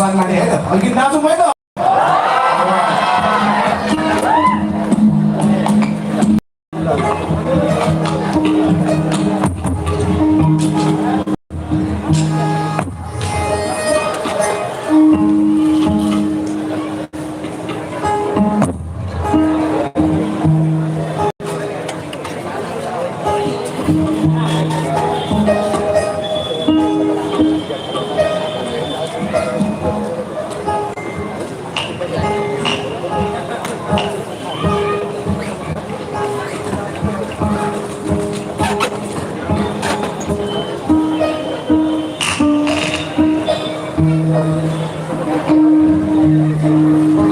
शर्माले है त अलिकति नाचौँ है त।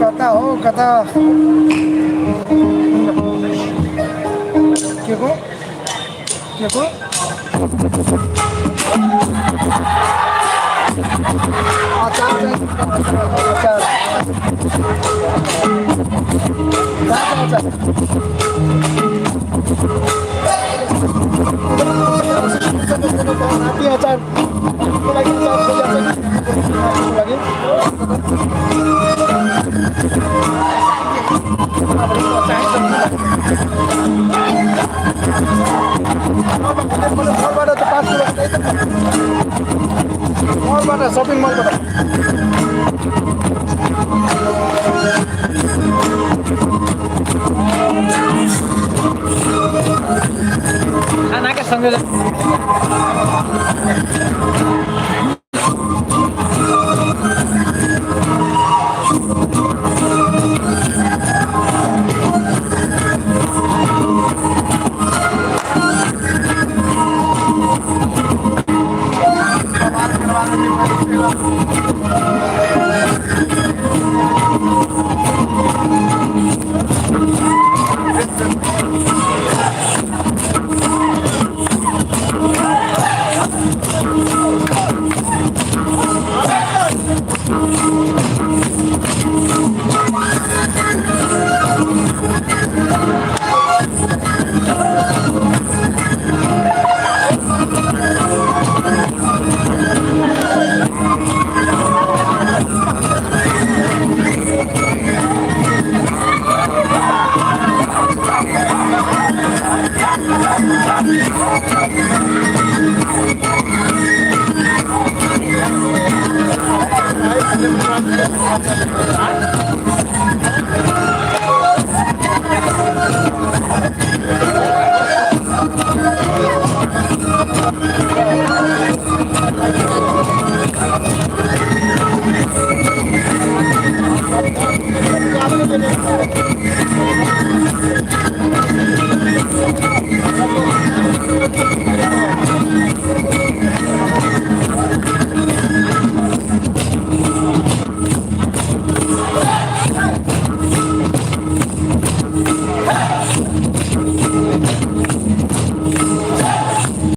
कता हो कता के को के को अचार अचार कहाँ छ अचार? हात्ती अचार को लागि अचार खोजिएको छ कि? मलबाट त 5 किलो त्यही त मलबाट सपिङ मलबाट। खानाका सँगै